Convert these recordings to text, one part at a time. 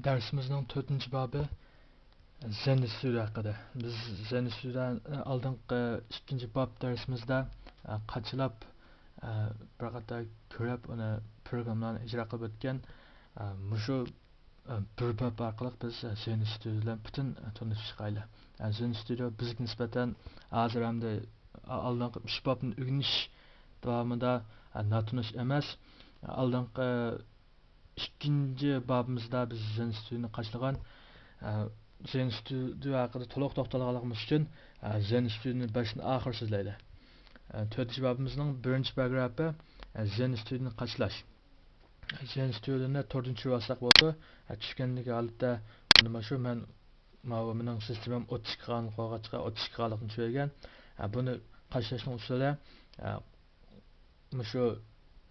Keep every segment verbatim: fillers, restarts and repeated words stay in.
دەرسىمىزنىڭ تۆتىنچى بابى زېن ستۇدىيو ھەققىدە. بىز زېن ستۇدىيو ئالدىنقى ئىككىنچى باب دەرسىمىزدە، ئە، قاچىلاپ، ئە، بىر قاتار كۆرۈپ، ئۇنى پروگراممىلارنى ئىجرا قىلىپ ئۆتكەن. ئە، مۇشۇ، ئە، بىر باب ئارقىلىق بىز، ئە، زېن ستۇدىيو بىلەن پۈتۈن، ئە، تونۇشۇپ چىقايلى. ئە، زېن ستۇدىيو بىزگە نىسبەتەن ھازىر ھەمدە ئالدىنقى ئۈچ بابنى ئۆگىنىش داۋامىدا، ئە، ناتونۇش ئەمەس. ئالدىنقى ئىككىنچى بابىمىزدا بىز زېن ستۇدىيونى قاچىلىغان، ئە، زېن ستۇدىيو ھەققىدە تولۇق توختالغانلىقىمىز ئۈچۈن، ئە، زېن ستۇدىيونى باشتىن ئاخىر سۆزلەيلى. ئە، تۆتىنچى بابىمىزنىڭ بىرىنچى پاراگرافى، ئە، زېن ستۇدىيونى قاچىلاش. زېن ستۇدىيونى توردىن چۈشۈرۈۋالساق بولىدۇ. ئە، چۈشكەندىكى ھالەتتە، مانا شۇ مەن، ماۋۇ مېنىڭ سىستېمام ئوتتۇز ئىككى خانىلىق بولغاچقا، ئوتتۇز ئىككى خانىلىقنى چۈشۈرگەن. ئە، بۇنى قاچىلاشنىڭ ئۇسۇلى، ئە، مۇشۇ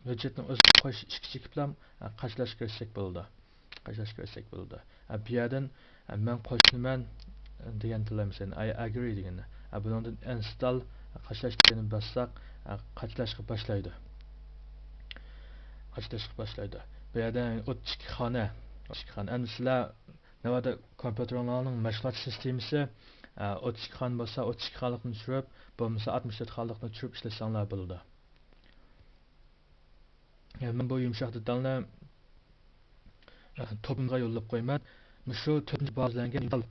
ھۆججەتنىڭ ئۆزىنى قوش ئىككى چېكىپلا، ئە، قاچىلاشقا كىرىشسەك بولىدۇ. قاچىلاشقا كىرىشسەك بولىدۇ. ئە، بۇ يەردىن، ئە، مەن قوشنىمەن، ئە، دېگەننى تىللايمىز. يەنى I agree دېگەننى. ئە، بۇنىڭدىن ئىنستال، ئە، قاچىلاش دېگەننى باسساق، ئە، قاچىلاشقا باشلايدۇ. قاچىلاشقا باشلايدۇ. بۇ يەردە ئوتتۇز ئىككى خانا. ئوتتۇز ئىككى خانا. ئەمدى سىلەر ناۋادا كومپيۇتېرىڭلارنىڭ مەشغۇلات سىستېمىسى، ئە، ئوتتۇز ئىككى خانا بولسا، ئوتتۇز ئىككى خانىلىقنى چۈشۈرۈپ، بولمىسا ئاتمىش تۆت خانىلىقنى چۈشۈرۈپ ئىشلەتسەڭلار بولىدۇ. يەنى مەن بۇ يۇمشاق دېتالنى، ئە، توپىمىزغا يوللاپ قويىمەن. مۇشۇ تۆتىنچى باب يۈزلەنگەن دېتال،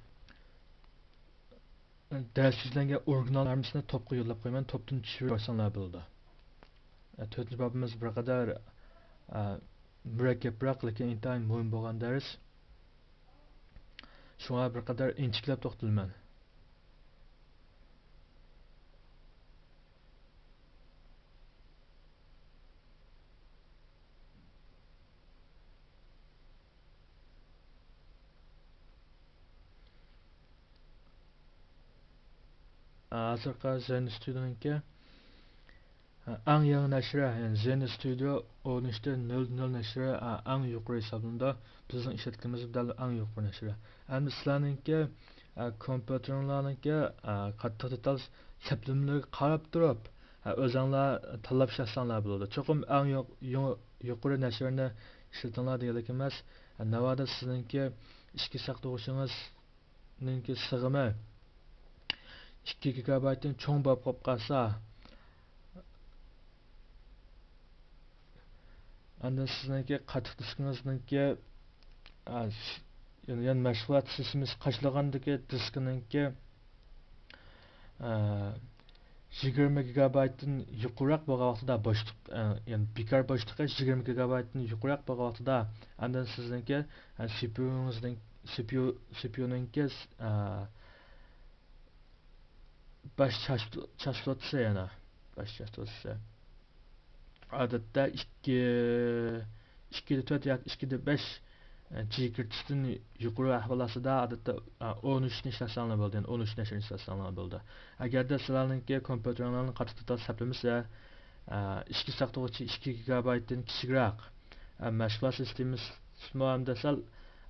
ئە، دەرس يۈزلەنگەن ئورىگىنال ھەممىسىنى توپقا يوللاپ قويىمەن. توپتىن چۈشۈرۈپ باشلىساڭلار بولىدۇ. ئە، تۆتىنچى بابىمىز بىر قەدەر، ئە، مۇرەككەپرەك، لېكىن ئىنتايىن مۇھىم بولغان دەرس. شۇڭا بىر قەدەر ئىنچىكىلەپ توختىلىمەن. ھازىرقى زېن ستۇدىيونىڭكى ئەڭ يېڭى نەشرى، يەنى زېن ستۇدىيو ئون ئۈچ نۆل نۆل نەشرى، ئەڭ يۇقىرى ھېسابلىنىدۇ. بىزنىڭ ئىشلەتكىنىمىز دەل ئەڭ يۇقىرى نەشرى. ئەمدى سىلەرنىڭكى، كومپيۇتېرىڭلارنىڭكى، قاتتىق دېتال سەپلىمىلىرىگە قاراپ تۇرۇپ، ئۆزۈڭلار تاللاپ ئىشلەتسەڭلار بولىدۇ. چوقۇم ئەڭ يۇ-، يۇ-، يۇقىرى نەشرىنى ئىشلىتىڭلار دېگەنلىك ئەمەس. ناۋادا سىزنىڭكى ئىچكى ساقلىغۇچىڭىز نىڭكى سىغىمى ئىككى گىگابايتتىن چوڭ بولۇپ قالىپ قالسا، ئاندىن سىزنىڭكى قاتتىق دىسكىڭىزنىڭكى، ئا، س-، يەنى، يەنى مەشغۇلات سىستېمىسى قاچىلىغاندىكى دىسكىنىڭكى، ئا، يىگىرمە گىگابايتتىن يۇقىرىراق بولغان ۋاقتىدا بوشلۇق، ئە، يەنى بىكار بوشلۇقى يىگىرمە گىگابايتتىن يۇقىرىراق بولغان ۋاقتىدا، ئاندىن سىزنىڭكى، ئە، سى پى يۇڭىزنىڭ، سى پى يۇ، سى پى يۇنىڭكى، ئە، باش چاس-، چاستوتىسى يەنە، باش چاستوتىسى. ئادەتتە ئىككى، ئىككىدە تۆت ياكى ئىككىدە بەش، ئە، جىگىرتىستىن يۇقىرى ئەھۋال ئاستىدا، ئادەتتە، ئە، ئون ئۈچنى ئىشلەتسەڭلار بولىدۇ، يەنى ئون ئۈچ نەشرىنى ئىشلەتسەڭلار بولىدۇ. ئەگەردە سىلەرنىڭكى كومپيۇتېرىڭلارنىڭ قاتتىق دېتال سەپلىمىسى، ئە، ئىچكى ساقلىغۇچى ئىككى گىگابايتتىن كىچىكرەك، ئە، مەشغۇلات سىستېمىسىمۇ ھەمدە سەل،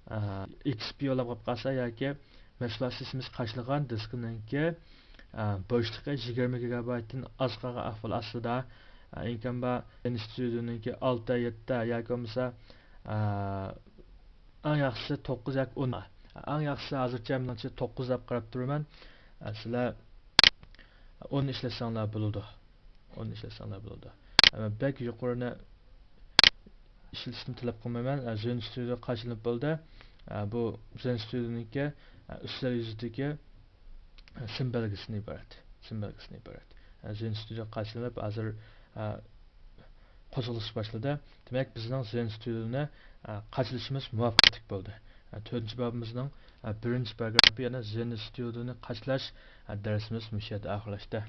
ئە، ئېكس پى يوللاپ قالىپ قالسا ياكى مەشغۇلات سىستېمىسى قاچىلىغان دىسكىنىڭكى، ئە، بوشلۇقى يىگىرمە گىگابايتتىن ئاز قالغان ئەھۋال ئاستىدا، ئە، ئىمكان بار، زېن ستۇدىيونىڭكى ئالتە، يەتتە ياكى بولمىسا، ئە، ئەڭ ياخشىسى توققۇز ياكى ئون. ئەڭ ياخشىسى ھازىرچە مېنىڭچە توققۇز دەپ قاراپ تۇرىمەن. ئە، سىلەر ئون ئىشلەتسەڭلار بولىدۇ. ئون ئىشلەتسەڭلار بولىدۇ. ئەمما بەك يۇقىرىنى ئىشلىتىشنى تەلەپ قىلمايمەن. ئە، زېن ستۇدىيو قاچىلىنىپ بولدى. ئە، بۇ زېن ستۇدىيونىڭكى، ئە، ئۈستەل يۈزىدىكى، ئە، سىم بەلگىسىدىن ئىبارەت. سىم بەلگىسىدىن ئىبارەت. ئە، زېن ستۇدىيو قاچىلىنىپ ھازىر، ئە، قوزغىلىش باشلىدى. دېمەك، بىزنىڭ زېن ستۇدىيونى، ئە، قاچىلىشىمىز مۇۋەپپەقىيەتلىك بولدى. ئە، تۆتىنچى بابىمىزنىڭ، ئە، بىرىنچى پاراگرافى، يەنى زېن ستۇدىيونى قاچىلاش، ئە، دەرسىمىز مۇشۇ يەردە ئاخىرلاشتى.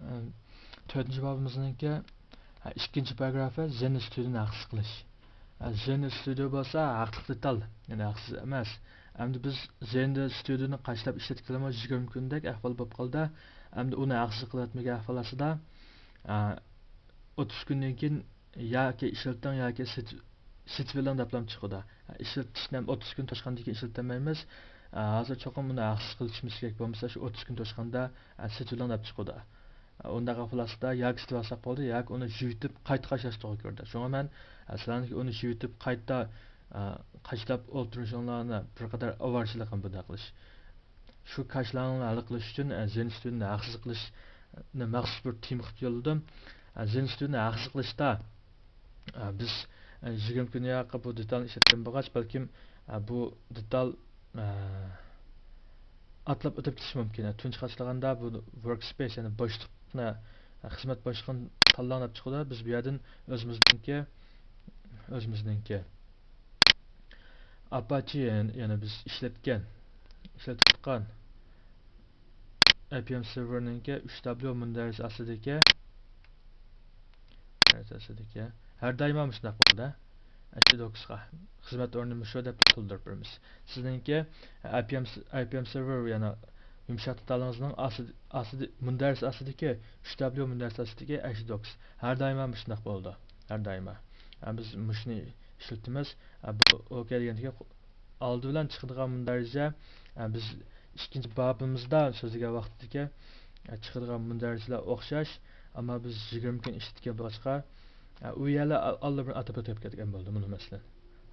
ئە، تۆتىنچى بابىمىزنىڭكى، ئە، ئىككىنچى پاراگرافى زېن ستۇدىيونى ھەقسىز قىلىش. ئە، زېن ستۇدىيو بولسا ھەقلىق دېتال، يەنى ھەقسىز ئەمەس. ئەمدى بىز زېن ستۇدىيونى قاچىلاپ ئىشلەتكىلىمۇ يىگىرمە كۈندەك ئەھۋال بولۇپ قالدى. ئەمدى ئۇنى ھەقسىز قىلىۋەتمىگەن ئەھۋال ئاستىدا، ئە، ئوتتۇز كۈندىن كېيىن ياكى ئىشلىتىڭ ياكى سېتىپ، سېتىۋېلىڭ دەپلا چىقىدۇ. ئىشلىتىشنى ھەم ئوتتۇز كۈن توشقاندىن كېيىن ئىشلىتەلمەيمىز. ھازىر چوقۇم بۇنى ھەقسىز قىلىشىمىز كېرەك، بولمىسا شۇ ئوتتۇز كۈن توشقاندا سېتىۋېلىڭ دەپ چىقىدۇ. ئۇنداق ئەھۋالاتتا ياكى سېتىۋالساق بولدى، ياكى ئۇنى يۇيۇۋېتىپ قايتا قاچىلاش توغرا كۆردى. شۇڭا مەن، ئە، سىلەرنىڭكى ئۇنى يۇيۇۋېتىپ قايتا، ئە، قاچىلاپ ئولتۇرۇشۇڭلارنى بىر قەدەر ئاۋارىچىلىق قىلىپ بۇنداق قىلىش. شۇ كاشىلاڭلارنى ھەل قىلىش ئۈچۈن، ئە، زېنستۇدىنى ھەقسىز قىلىشنى مەخسۇس بىر تېما قىلىپ يوللىدىم. ئە، زېنستۇدىنى ھەقسىز قىلىشتا، ئە، بىز، ئە، يىگىرمە كۈن ياقى بۇ دېتالنى ئىشلەتكەن بولغاچ، بەلكىم، ئە، بۇ دېتال، ئە، ئاتلاپ ئۆتۈپ كېتىشى مۇمكىن. ئە، تۇنجى قاچىلىغاندا بۇ وركسپېيس، يەنى بوشلۇقنى، ئە، خىزمەت بوشلۇقىنى تاللاڭ دەپ چىقىدۇ. بىز بۇ يەردىن ئۆزىمىزنىڭكى، ئۆزىمىزنىڭكى ئاپاچى، يەنى، يەنى بىز ئىشلەتكەن، ئىشلىتىۋاتقان ئاي پى ئېم سېرۋېرنىڭكى ئۈچ دابليۇ مۇندەرىجىسى ئاستىدىكى، مۇندەرىجىسى ئاستىدىكى، ھەر دائىم مۇشۇنداق بولىدۇ. ئەش دى دوكسقا خىزمەت ئورنى مۇشۇ دەپ تولدۇرۇپ بېرىمىز. سىزنىڭكى ئاي پى ئېم، ئاي پى ئېم سېرۋېر، يەنى يۇمشاق دېتالىڭىزنىڭ ئاستىدا، ئاستىدا، مۇندەرىجىسى ئاستىدىكى، ئۈچ دابليۇ مۇندەرىجىسى ئاستىدىكى ئەش دى دوكس ھەر دائىم مۇشۇنداق بولىدۇ. ھەر دائىم. ھە، بىز مۇشۇنى ئىشلىتىمىز. ھە، بۇ ئوكەي دېگەندىكىن ئالدى بىلەن چىقىدىغان مۇندەرىجە، ھە، بىز ئىككىنچى بابىمىزدا سۆزلىگەن ۋاقىتتىكى، ھە، چىقىدىغان مۇندەرىجىلەر ئوخشاش، ئەمما بىز يىگىرمە كۈن ئىشلەتكەن بولغاچقا، ھە، ئۇ يەرلەر ئال-، ئاللىبۇرۇن ئاتاپ ئۆتۈپ كەتكەن بولدى مۇنۇ مەسىلىنى.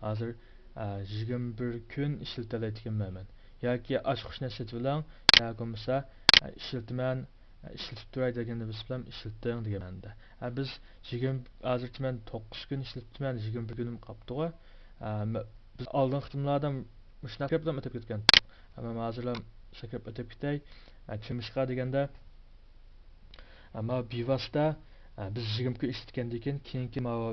ھازىر، ھە، يىگىرمە بىر كۈن ئىشلىتەلەيدىكەنمەن مەن. ياكى ئاچقۇچنى سېتىۋېلىڭ، ياكى بولمىسا، ھە، ئىشلىتىمەن، ئىشلىتىپ تۇراي دېگەندە بىز بىلەن ئىشلىتىڭ دېگەن مەنىدە. ھە، بىز يىگىرمە، ھازىرچە مەن توققۇز كۈن ئىشلىتىپتىمەن، يىگىرمە بىر كۈنۈم قاپتىغۇ. ھە، مە-، بىز ئالدىنقى قېتىملاردا مۇشۇنداق كۆپ قېتىم ئۆتۈپ كەتكەن. ئەمما ھازىرلا شۇ كۆپ ئۆتۈپ كېتەي. ھە، نېمىشقا دېگەندە، ئەمما بىۋاسىتە، ھە، بىز يىگىرمە كۈن ئىشلەتكەندىن كېيىن، كېيىنكى ماۋۇ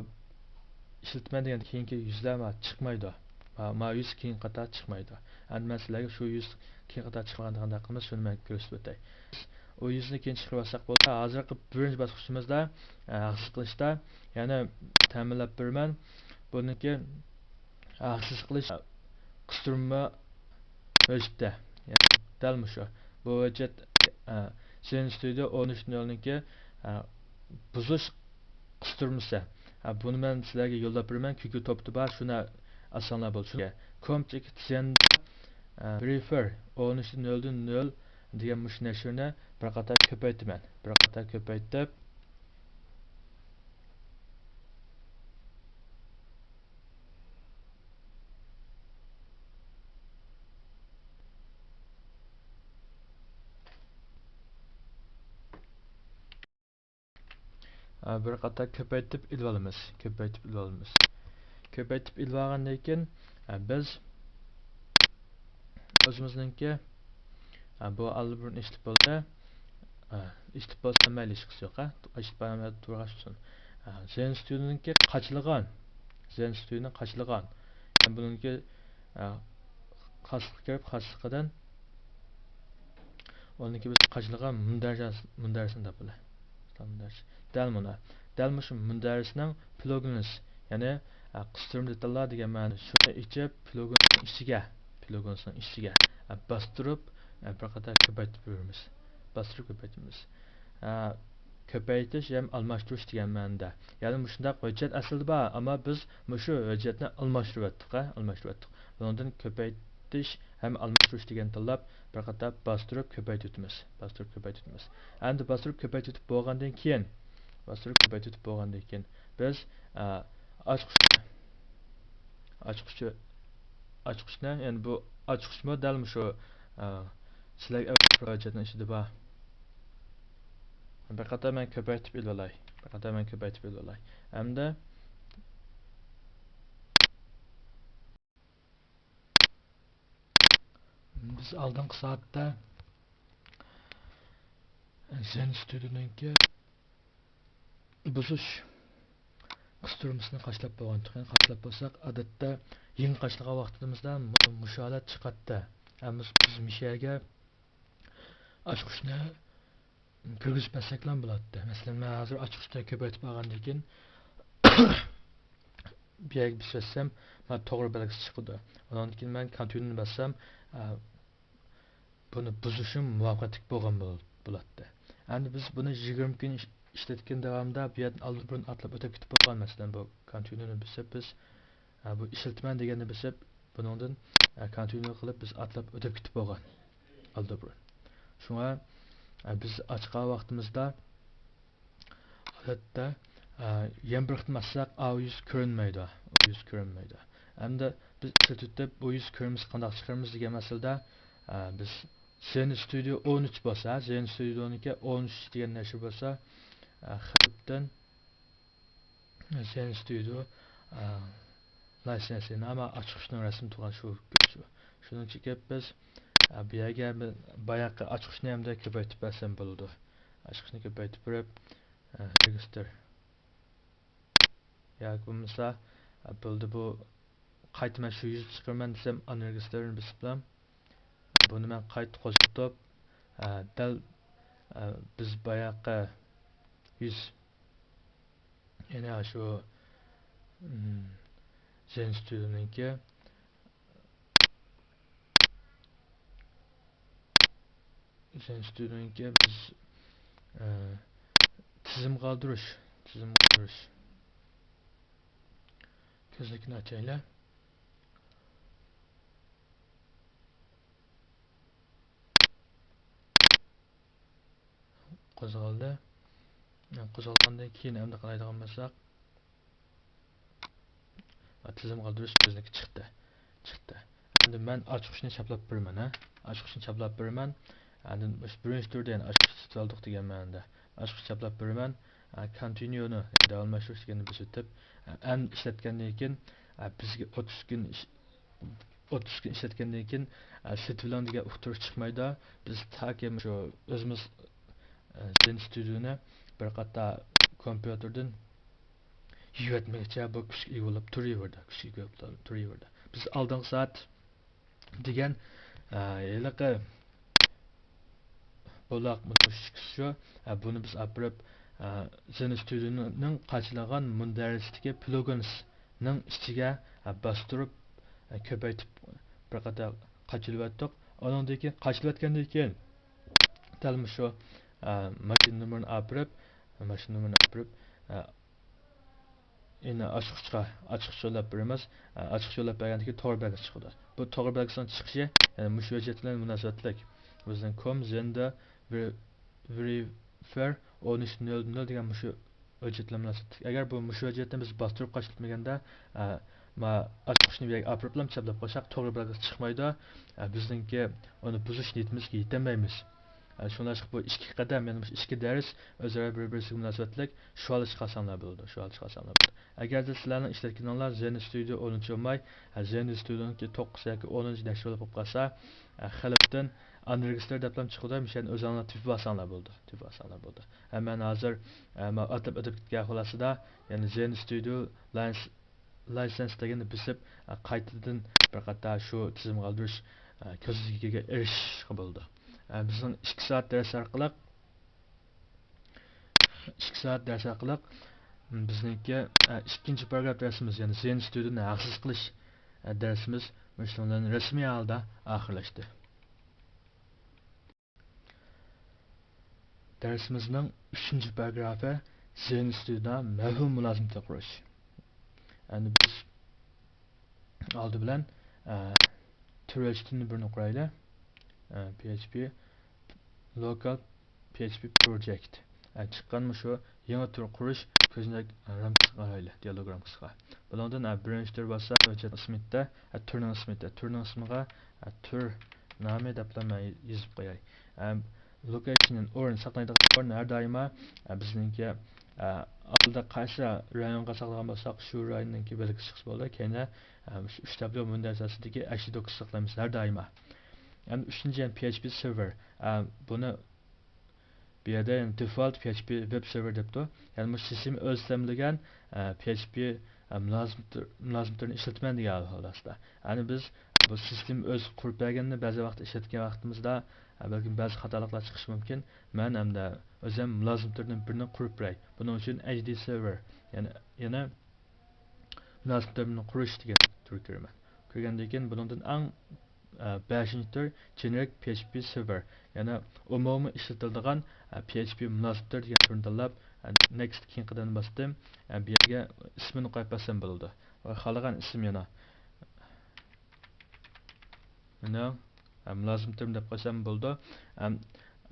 ئىشلىتىمەن دېگەن كېيىنكى يۈزلەر ما چىقمايدۇ. ما، ما يۈز كېيىن قاتار چىقمايدۇ. ئەمدى مەن سىلەرگە شۇ يۈز كېيىن قاتار چىقمايدىغاندەك قىلىمىز، شۇنى مەن كۆرسىتىپ ئۆتەي. ئۇ يۈزنى كېيىن چىقىرىۋالساق بولدى. ھازىرقى بىرىنچى باسقۇچىمىزدا، ئە، ھەقسىز قىلىشتا يەنە تەمىنلەپ بېرىمەن. بۇنىڭكى، ئە، ھەقسىز قىلىش قىستۇرما ھۆججىتى. يەنى دەل مۇشۇ. بۇ ھۆججەت، ئە، زېنستۇدىيو ئون ئۈچ نۆلنىڭكى، ئە، بۇزۇش قىستۇرمىسى. ھە، بۇنى مەن سىلەرگە يوللاپ بېرىمەن، كۈيكۈ توپتا بار، شۇنى ئالساڭلار بولىدۇ. شۇ كومچىكىت زېندا، ئە، برىفېر ئون ئۈچ نۆلدىن نۆل دېگەن مۇشۇ نەشرنى بىر قاتار كۆپەيتىمەن، بىر قاتار كۆپەيتىپ، ئە، بىر قاتار كۆپەيتىپ ئېلىۋالىمىز. كۆپەيتىپ ئېلىۋالىمىز. كۆپەيتىپ ئېلىۋالغاندىن كېيىن، ئە، بىز ئۆزىمىزنىڭكى، ئە، بۇ ئاللىبۇرۇن ئىشلىتىپ بولدى. ئە، ئىشلىتىپ بولسا مەيلى، ھېچقىسى يوق، ھە. ئىشلىتىپ بولماي تۇرغاچ بولسۇن. ئە، زېنستۇدىيونىڭكى قاچىلىغان. زېنستۇدىيونىڭ قاچىلىغان. يەنى بۇنىڭكى، ئە، خاسلىققا كىرىپ، خاسلىقىدىن ئۇنىڭكى بىز قاچىلىغان مۇندەرىجە، مۇندەرىجىسىنى تاپىلى. دەل مۇنۇ. دەل مۇشۇ مۇندەرىجىسىنىڭ پلۇگىنس، يەنى، ئە، قىستۇرما دېتاللار دېگەن مەنىدە شۇنى ئېچىپ، پلۇگىنسنىڭ ئىچىگە، پلۇگىنسنىڭ ئىچىگە، ئە، باستۇرۇپ، ئە، بىر قاتار كۆپەيتىپ بېرىمىز. باستۇرۇپ كۆپەيتىمىز. ئە، كۆپەيتىش ھەم ئالماشتۇرۇش دېگەن مەنىدە. يەنى مۇشۇنداق ھۆججەت ئەسلىدە بار، ئەمما بىز مۇشۇ ھۆججەتنى ئالماشتۇرۇۋەتتۇق، ھە، ئالماشتۇرۇۋەتتۇق. بۇنىڭدىن كۆپەيتىش ھەم ئالماشتۇرۇش دېگەننى تاللاپ، بىر قاتار باستۇرۇپ كۆپەيتىۋېتىمىز. باستۇرۇپ كۆپەيتىۋېتىمىز. ئەمدى باستۇرۇپ كۆپەيتىۋېتىپ بولغاندىن كېيىن، باستۇرۇپ كۆپەيتىۋېتىپ بولغاندىن كېيىن، بىز، ئە، ئاچقۇچ، ئاچقۇچ، ئاچقۇچنى، يەنى بۇ ئاچقۇچمۇ دەل مۇشۇ، ئە، سىلەرگە ئەۋەتكەن ھۆججەتنىڭ ئىچىدە بار. بىر قاتار مەن كۆپەيتىپ ئېلىۋالاي. بىر قاتار مەن كۆپەيتىپ ئېلىۋالاي. ھەمدە بىز ئالدىنقى سائەتتە زېنستۇدىيونىڭكى بۇزۇش قىستۇرمىسىنى قاچىلاپ بولغان تۇغيان. قاچىلاپ بولساق، ئادەتتە يېڭى قاچىلىغان ۋاقتىمىزدا مۇ-، مۇشۇ ھالەت چىقاتتى. ئەمما بىز مۇشۇ يەرگە ئاچقۇچنى كىرگۈزۈپ بەرسەكلا بولاتتى. مەسىلەن، مەن ھازىر ئاچقۇچنى كۆپەيتىپ ئالغاندىن كېيىن، بۇ يەرگە بېسىۋەتسەم، مانا توغرا بەلگىسى چىقىدۇ. ئۇنىڭدىن كېيىن مەن كونتىنيۇنى باسسام، ئە، بۇنى بۇزۇشۇم مۇۋەپپەقىيەتلىك بولغان بول-، بولاتتى. ئەمدى بىز بۇنى يىگىرمە كۈن ئىش-، ئىشلەتكەن داۋامىدا بۇ يەردىن ئاللىبۇرۇن ئاتلاپ ئۆتۈپ كېتىپ بولغان. مەسىلەن، بۇ كونتىنيۇنى بېسىپ بىز، ئە، بۇ ئىشلىتىمەن دېگەننى بېسىپ، بۇنىڭدىن، ئە، كونتىنيۇ قىلىپ بىز ئاتلاپ ئۆتۈپ كېتىپ بولغان ئاللىبۇرۇن. شۇڭا، ئە، بىز ئاچقان ۋاقتىمىزدا، ئادەتتە، ئە، يەنە بىر قېتىم ئاچساق، ئاۋۇ يۈز كۆرۈنمەيدۇ. ئۇ يۈز كۆرۈنمەيدۇ. ئەمدى بىز ئىشلىتىۋېتىپ، بۇ يۈز كۆرمىسە قانداق چىقىرىمىز دېگەن مەسىلىدە، ئە، بىز زېن ستۇدىيو ئون ئۈچ بولسا، زېن ستۇدىيونىڭكى ئون ئۈچ دېگەن نەشر بولسا، ئە، خەلقتىن زېن ستۇدىيو، ئە، لايسېنسىنى، ئەمما ئاچقۇچنىڭ رەسىمى تۇرغان شۇ، شۇ. شۇنىڭ ئۈچۈن كېلىپ بىز، ئە، بۇ يەرگە بىر باياققى ئاچقۇچنى ھەمدە كۆپەيتىپ بەرسەم بولىدۇ. ئاچقۇچنى كۆپەيتىپ بېرىپ، ئە، رېگىستىر. ياكى بولمىسا، ئە، بولدى، بۇ قايتا مەن شۇ يۈزنى چىقىرىمەن دېسەم، ئان رېگىستىرنى بېسىپلا، بۇنى مەن قايتا قوزغىتىپ، ئە، دەل، ئە، بىز باياققى يۈز، يەنى شۇ، ئىم، زېن ستۇدىيونىڭكى، زېن ستۇدىيونىڭكى بىز، ئە، تىزىم قالدۇرۇش، تىزىم قالدۇرۇش كۆزنىكىنى ئاچايلى. قوزغالدى. قوزغالغاندىن كېيىن ئەمدى قارايدىغان بولساق، تىزىم قالدۇرۇش كۆزنىكى چىقتى. چىقتى. ئەمدى مەن ئاچقۇچنى چاپلاپ بېرىمەن، ھە. ئاچقۇچنى چاپلاپ بېرىمەن. ئاندىن مۇشۇ بىرىنچى تۈردە يەنە ئاچقۇچنى سېتىۋالدۇق دېگەن مەنىدە. ئاچقۇچ چاپلاپ بېرىمەن. ئە، كونتىنيۇنى، داۋاملاشتۇرۇش دېگەننى بېسىۋېتىپ، ئە، ئەن ئىشلەتكەندىن كېيىن، ئە، بىزگە ئوتتۇز كۈن ئىش-، ئوتتۇز كۈن ئىشلەتكەندىن كېيىن، ئە، سېتىۋېلىڭ دېگەن ئۇقتۇرۇش چىقمايدۇ. بىز تاكى مۇشۇ ئۆزىمىز، ئە، زېن ستۇدىيونى بىر قاتار كومپيۇتېردىن يېيىۋەتمىگۈچە بۇ كۈچكە ئىگە بولۇپ تۇرۇۋېرىدۇ، كۈچكە ئىگە بولۇپ تۇرۇۋېرىدۇ. بىز ئالدىنقى سائەت دېگەن، ئە، ھېلىقى بولاق مۇشۇ ئىككىسى شۇ. ئە، بۇنى بىز ئاپىرىپ، ئە، زېن ستۇدىيونىڭ قاچىلىغان مۇندەرىجىسىدىكى پلۇگىنسنىڭ ئىچىگە، ئە، باستۇرۇپ، ئە، كۆپەيتىپ بىر قاتار قاچىلىۋەتتۇق. ئۇنىڭدىن كېيىن قاچىلىۋەتكەندىن كېيىن دەل مۇشۇ، ئە، ماشىنا نومۇرىنى ئاپىرىپ، ماشىنا نومۇرىنى ئاپىرىپ، ئە، يەنە ئاچقۇچقا، ئاچقۇچ يوللاپ بېرىمىز. ئاچقۇچ يوللاپ بەرگەندىن كېيىن توغرا بەلگىسى چىقىدۇ. بۇ توغرا بەلگىسىنىڭ چىقىشى، يەنى مۇشۇ ھۆججەت بىلەن مۇناسىۋەتلىك. بىزنىڭ كوم زېندە ۋېرىفەيەر ئون ئۈچ نۆل نۆل دېگەن مۇشۇ ھۆججەت بىلەن مۇناسىۋەتلىك. ئەگەر بۇ مۇشۇ ھۆججەتنى بىز باستۇرۇپ قاچىلىتمىگەندە، ئە، ما ئاچقۇچنى بۇ يەرگە ئاپىرىپلا چاپلاپ قويساق، توغرا بەلگىسى چىقمايدۇ. ئە، بىزنىڭكى ئۇنى بۇزۇش نىيىتىمىزگە يېتەلمەيمىز. ئە، شۇڭلاشقا بۇ ئىككى قەدەم، يەنى مۇشۇ ئىككى دەرس ئۆزئارا بىر-بىرسىگە مۇناسىۋەتلىك، شۇ ھالدا چىقارساڭلار بولىدۇ، شۇ ھالدا چىقارساڭلار بولىدۇ. ئەگەردە سىلەرنىڭ ئىشلەتكىنىڭلار زېن ستۇدىيو ئون ئۈچ بولماي، ئە، زېن ستۇدىيونىڭكى توققۇز ياكى ئونىنچى نەشرى بولۇپ قالسا، ئە، خەلقتىن ئانرېگىستىر دەپلا چىقىدۇ، مۇشۇنى ئۆزۈڭلار تېپىپ ئالساڭلار بولىدۇ، تېپىپ ئالساڭلار بولىدۇ. ئە، مەن ھازىر، ئە، ما ئاتاپ ئۆتۈپ كەتكەن خۇلاسىدا، يەنى زېن ستۇدىيو لاينس لايسېنس دېگەننى بېسىپ، ئە، قايتىدىن بىر قاتار شۇ تىزىمغا ئالدۇرۇش، ئە، كۆزنىكىگە ئېرىشىشكە بولىدۇ. ئە، بىزنىڭ ئىككى سائەت دەرس ئارقىلىق، ئىككى سائەت دەرس ئارقىلىق، م، بىزنىڭكى، ئە، ئىككىنچى پاراگراف دەرسىمىز، يەنى زېن ستۇدىيونى ھەقسىز قىلىش، ئە، دەرسىمىز مۇشۇنىڭ بىلەن رەسمىي ھالدا ئاخىرلاشتى. دەرسىمىزنىڭ ئۈچىنچى پاراگرافى زېن ستۇدىيودا مەۋھۇم مۇلازىمىتى قۇرۇش. ئەمدى بىز ئالدى بىلەن، ئە، تۈر ئۆلچىتىنى بىرنى قۇرايلى. ئە، پي ئېچ پى لوكال پي ئېچ پى پروجېكت. ئە، چىققان مۇشۇ يېڭى تۈر قۇرۇش كۆزنەك رامكىسىغا قارايلى، دىئالوگ رامكىسىغا. بۇنىڭدىن، ئە، بىرىنچى تۈر بولسا ھۆججەت ئىسمى، ئە، تۈرنىڭ ئىسمى، تۈرنىڭ ئىسمىغا، ئە، تۈر نامى دەپلا مەن يېزىپ قوياي. ئە، لوكېيشن ئورۇن، ساقلايدىغان ئورۇن ھەر دائىم، ئە، بىزنىڭكى، ئە، ئالدىدا قايسى رايونغا ساقلىغان بولساق، شۇ رايوننىڭكى بەلگىسى چىقسا بولىدۇ. كەينىدە، ئە، مۇشۇ ئۈچ تابلو مۇندەرىجىسىدىكى ئەشلى دوكىسى ساقلايمىز ھەر دائىم. ئەمدى ئۈچىنچى، يەنە پي ئېچ پى سېرۋېر. ئە، بۇنى بۇ يەردە يەنە دېفولت پي ئېچ پى ۋېب سېرۋېر دەپتۇ. يەنى مۇشۇ سىستېما ئۆزى تەمىنلىگەن، ئە، پي ئېچ پى، ئە، مۇلازىمىتى-، مۇلازىمىتىنى ئىشلىتىمەن دېگەن ھالدا. يەنى بىز بۇ سىستېما ئۆزى قۇرۇپ بەرگەننى بەزى ۋاقىتتا ئىشلەتكەن ۋاقتىمىزدا، ئە، بەلكىم بەزى خاتالىقلار چىقىشى مۇمكىن. مەن ئەمدى ئۆزۈم مۇلازىمىتىدىن بىرنى قۇرۇپ بېرەي. بۇنىڭ ئۈچۈن ئەيچ دى سېرۋېر، يەنى، يەنى مۇلازىمىتىدىن بىرنى قۇرۇش دېگەن تۈرگە كىرىمەن. كىرگەندىن كېيىن بۇنىڭدىن ئەڭ، ئە، بەشىنچى تۈر جېنېرىك پي ئېچ پى سېرۋېر، يەنى ئومۇمىي ئىشلىتىلىدىغان، ئە، پي ئېچ پى مۇلازىمىتى دېگەن تۈرنى تاللاپ، ئە، نېكست كېيىن قەدەمنى باستىم. ئە، بۇ يەرگە ئىسمىنى قويۇپ بەرسەم بولىدۇ. ۋە خالىغان ئىسىم يەنە. مېنىڭ، ئە، مۇلازىمىتىم دەپ قويسام بولىدۇ. ئەم،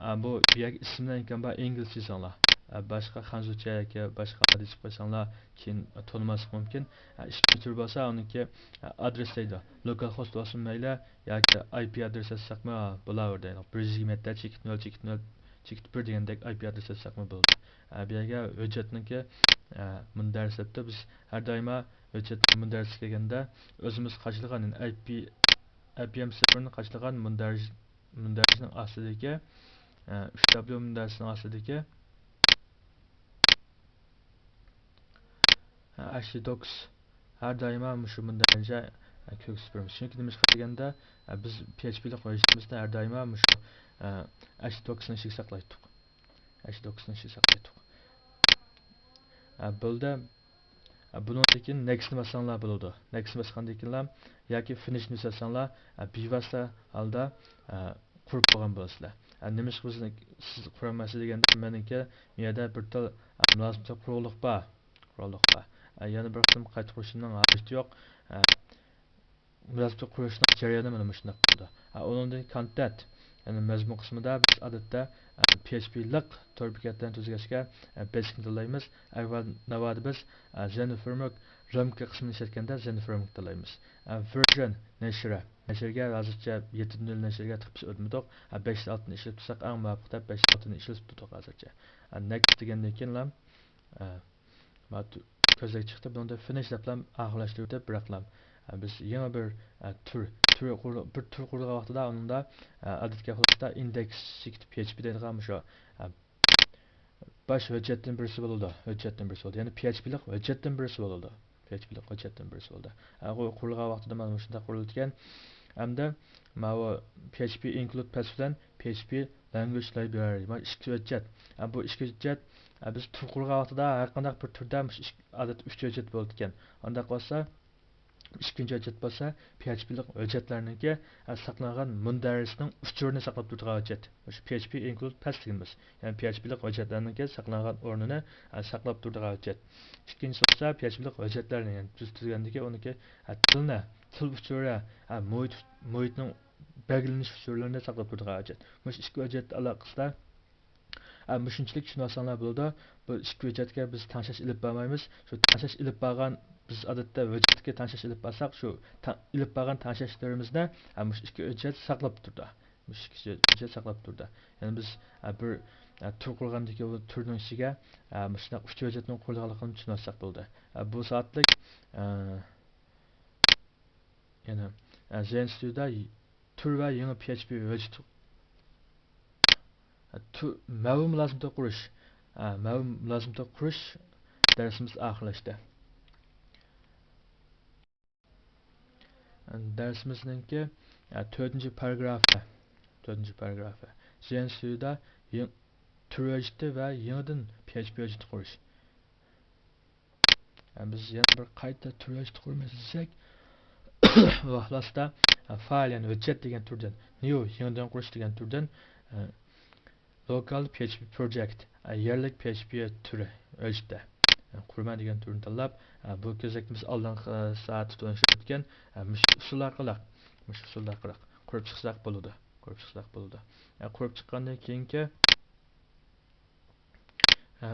ئە، بۇ، بۇ يەرگە ئىسىملەر ئىمكان بار ئىنگلىزچە يېزىڭلار. ئە، باشقا خەنزۇچە ياكى باشقا ئاددىي يېزىپ قويساڭلار، كېيىن تونۇماسلىق مۇمكىن. ئە، ئىككىنچى تۈر بولسا ئۇنىڭكى، ئە، ئادرېس دەيدۇ. لوكال خوست بولسۇن مەيلى ياكى ئاي پى ئادرېس يازساقمۇ بولاۋېرىدۇ. بىر يۈز يىگىرمە يەتتە چېكىت نۆل چېكىت نۆل چېكىت بىر دېگەندەك ئاي پى ئادرېس يازساقمۇ بولىدۇ. ئە، بۇ يەرگە ھۆججەتنىڭكى، ئە، مۇندەرىجىسى دەپتۇ. بىز ھەر دائىما ھۆججەتنىڭ مۇندەرىجىسىگە كەلگەندە ئۆزىمىز قاچىلىغان، يەنى ئاي پى، ئاي پى ئېم سېرۋېرنى قاچىلىغان مۇندەرىج مۇندەرىجىنىڭ ئاستىدىكى، ئە، ئۈچ دابليۇ مۇندەرىجىسىنىڭ ئاستىدىكى، ئە، ئەچ تى دوكس ھەر دائىما مۇشۇ مۇندەرىجە، ئە، كۆرسىتىپ بېرىمىز. چۈنكى نېمىشقا دېگەندە، ئە، بىز پى ئەچ پىلىق ھۆججىتىمىزنى ھەر دائىما مۇشۇ، ئە، ئەچ تى دوكسنىڭ ئىچىگە ساقلايتتۇق. ئەچ تى دوكسنىڭ ئىچىگە ساقلايتتۇق. ئە، بولدى. ئە، بۇنىڭدىن كېيىن نېكىستنى باسساڭلار بولىدۇ. نېكىستنى باسقاندىن كېيىنلا ياكى فىنىشنى باسساڭلار، ئە، بىۋاسىتە ھالدا، ئە، قۇرۇپ بولغان بولىسىلەر. ئە، نېمىشقا بىزنى سىز قۇرالمايسىز دېگەندە، مېنىڭكى بۇ يەردە بىر تال، ئە، مۇلازىمەتلىك قۇرۇقلۇق بار. قۇرۇقلۇق بار. ئە، يەنە بىر قېتىم قايتا قۇرۇشنىڭ ھاجىتى يوق. ئە، مۇناسىۋەتلىك قۇرۇشنىڭ جەريانى مانا مۇشۇنداق بولىدۇ. ھە، ئۇنىڭدىن كونتېنت، يەنى مەزمۇن قىسمىدا بىز ئادەتتە، ئە، پى ئېچ پىلىق تور بېكەتلەرنى تۈزگەچكە، ئە، بېسىكنى تاللايمىز. ئەگەر ناۋادا بىز، ئە، زېنو فرېمۋورك رامكا قىسمىنى ئىشلەتكەندە زېنو فرېمۋورك تاللايمىز. ئە، ۋېرژن نەشرى. نەشرگە ھازىرچە يەتتە نۆل نەشرگە تېخى بىز ئۆتمىدۇق. ئە، بەش ئالتىنى ئىشلىتىپ تۇرساق ئەڭ مۇۋاپىق دەپ بەش ئالتىنى ئىشلىتىپ تۇردۇق ھازىرچە. ئە، نېكىست دېگەندىن كېيىنلا، ئە، مانا تۈ-، كۆزنەك چىقتى. بۇنىڭدا فىنىش دەپلا ئاخىرلاشتۇرۇۋېتىپ بىراقلا، ئە، بىز يېڭى بىر، ئە، تۈر، تۈر قۇر-، بىر تۈر قۇرۇلغان ۋاقتىدا ئۇنىڭدا، ئە، ئادەتتىكى ئەھۋالدا ئىندېكس چېكىت پى ئېچ پى دەيدىغان مۇشۇ، ئە، باش ھۆججەتتىن بىرسى بولىدۇ. ھۆججەتتىن بىرسى بولىدۇ. يەنى پى ئېچ پىلىق ھۆججەتتىن بىرسى بولىدۇ. پى ئېچ پىلىق ھۆججەتتىن بىرسى بولىدۇ. ئە، قۇ-، قۇرۇلغان ۋاقتىدا مانا مۇشۇنداق قۇرۇلىدىكەن. ئەمدى ماۋۇ پى ئېچ پى ئىنكلۇد پەس بىلەن پى ئېچ پى لانگۇئېج لايبرارى. مانا ئىككى ھۆججەت. ئە، بۇ ئىككى ھۆججەت، ئە، بىز تۈر قۇرغان ۋاقتىدا ھەر قانداق بىر تۈردە مۇشۇ ئىككى، ئادەتتە ئۈچ ھۆججەت بولىدىكەن. ئانداق بولسا، ئىككىنچى ھۆججەت بولسا پى ئېچ پىلىق ھۆججەتلەرنىڭكى، ئە، ساقلانغان مۇندەرىجىسىنىڭ ئۇچۇرىنى ساقلاپ تۇرىدىغان ھۆججەت. مۇشۇ پى ئېچ پى ئىنكلۇد پەس دېگىنىمىز. يەنى پى ئېچ پىلىق ھۆججەتلەرنىڭكى ساقلانغان ئورنىنى، ئە، ساقلاپ تۇرىدىغان ھۆججەت. ئىككىنچىسى بولسا پى ئېچ پىلىق ھۆججەتلەرنى، يەنى بىز تۈزگەندىكى ئۇنىڭكى، ئە، تىلنى، تىل ئۇچۇرى، ئە، مۇھىت، مۇھىتنىڭ بەلگىلىنىش ئۇچۇرلىرىنى ساقلاپ تۇرىدىغان ھۆججەت. مۇشۇ ئىككى ھۆججەت ئالاقىسىدا، ئە، مۇشۇنچىلىك چۈشىنىۋالساڭلار بولىدۇ. بۇ ئىككى ھۆججەتكە بىز تەڭشەش ئېلىپ بارمايمىز. شۇ تەڭشەش ئېلىپ بارغان، بىز ئادەتتە ھۆججەتكە تەڭشەش ئېلىپ بارساق، شۇ تەڭ-، ئېلىپ بارغان تەڭشەشلىرىمىزنى، ئە، مۇشۇ ئىككى ھۆججەت ساقلاپ تۇرىدۇ. مۇشۇ ئىككى ھۆججەت ساقلاپ تۇرىدۇ. يەنى بىز، ئە، بىر، ئە، تۈر قۇرغاندىكى ئۇ تۈرنىڭ ئىچىگە، ئە، مۇشۇنداق ئۈچ ھۆججەتنىڭ قۇرۇلغانلىقىنى چۈشىنىۋالساق بولىدۇ. ئە، بۇ سائەتلىك، ئە، يەنە، ئە، زېن ستۇدىيودا تۈر ۋە يېڭى پي ئېچ پى ھۆججىتى، تۈ-، مەۋھۇم مۇلازىمىتى قۇرۇش، ئە، مەۋھۇم مۇلازىمىتى قۇرۇش دەرسىمىز ئاخىرلاشتى. دەرسىمىزنىڭكى، ئە، تۆتىنچى پاراگرافى، تۆتىنچى پاراگرافى. زېن ستۇدىيودا يېڭ-، تۈر ھۆججىتى ۋە يېڭىدىن پي ئېچ پى ھۆججىتى قۇرۇش. ئە، بىز يەنە بىر قايتا تۈر ھۆججەت قۇرىمىز دېسەك، ئۇ ئەھۋالدا، ئە، فايل، يەنى ھۆججەت دېگەن تۈردىن، نيۇ، يېڭىدىن قۇرۇش دېگەن تۈردىن، ئە، لوكال پي ئېچ پى پروجېكت، ئە، يەرلىك پي ئېچ پى تۈرى ھۆججىتى، ئە، قۇرىمەن دېگەن تۈرنى تاللاپ، ئە، بۇ كۆزنەكنى بىز ئالدىنقى، ئە، سائەتتە تونۇشتۇرۇپ ئۆتكەن، ئە، مۇشۇ ئۇسۇل ئارقىلىق، مۇشۇ ئۇسۇل ئارقىلىق قۇرۇپ چىقساق بولىدۇ. قۇرۇپ چىقساق بولىدۇ. ئە، قۇرۇپ چىققاندىن كېيىنكى، ئە،